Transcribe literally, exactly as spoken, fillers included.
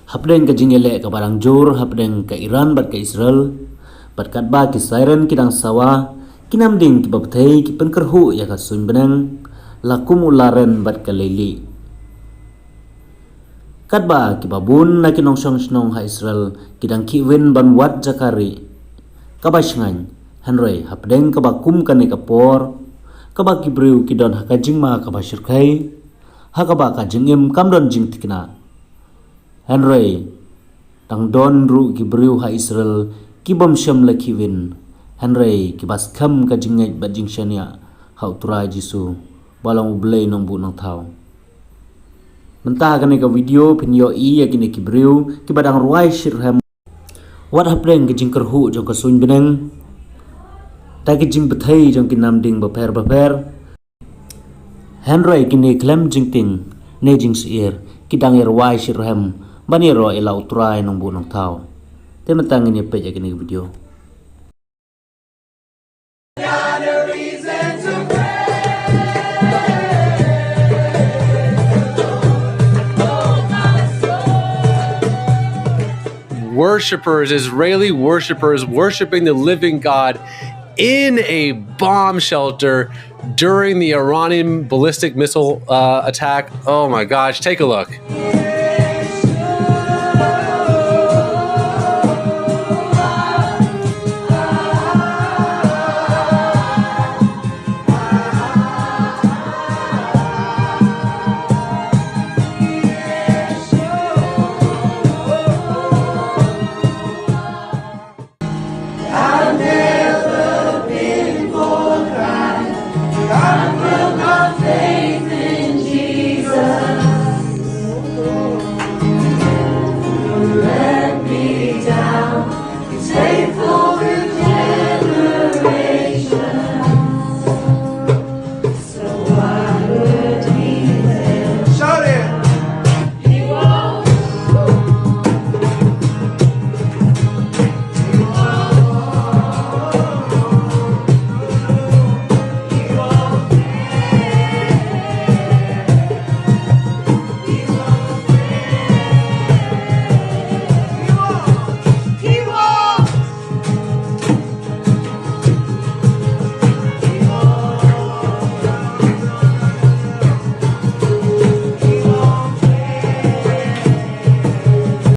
Hapdeng ka jingïaleh kaba dang jur hapdeng ka Iran bad ka Israel, bad katba ki siren ki dang sawa, ki namding kiba bthei ki pynkyrhuh ïa ka suiñ bneng, la kum u laren bad ka leilieh. Katba kiba bun na ki nongshong shnong ha Israel ki dang khihwin ban wad jaka rieh kaba shngaiñ, hynrei hapdeng kaba kum kane ka por, kaba ki briew ki don ha ka jingma kaba shyrkhei, ha kaba ka jingim kam don jingthikna, hynrei dang don ruh ki briew ha Israel ki bym shym la khihwin, hynrei kiba skhem ka jingngeit bad jingshaniah ha u Trai Jisu, ba long U Blei Nongbuh Nongthaw. Mynta ha kane ka video phin ïohi ïa kine ki briew kiba dang rwai shitrhem wat hapdeng ka jingkyrhuh jong ka suiñ bneng, da ki jingbthei jong ki namding bapher bapher. Hynrei kine khlem jingtieng ne jingsyier, ki dang ïa rwai shitrhem ban ïaroh ïa la u Trai Nongbuh Nongthaw. Te mynta ngin ïa peit ïa kane ka video. Worshippers, Israeli worshippers, worshiping the living God in a bomb shelter during the Iranian ballistic missile uh, attack. Oh my gosh, take a look.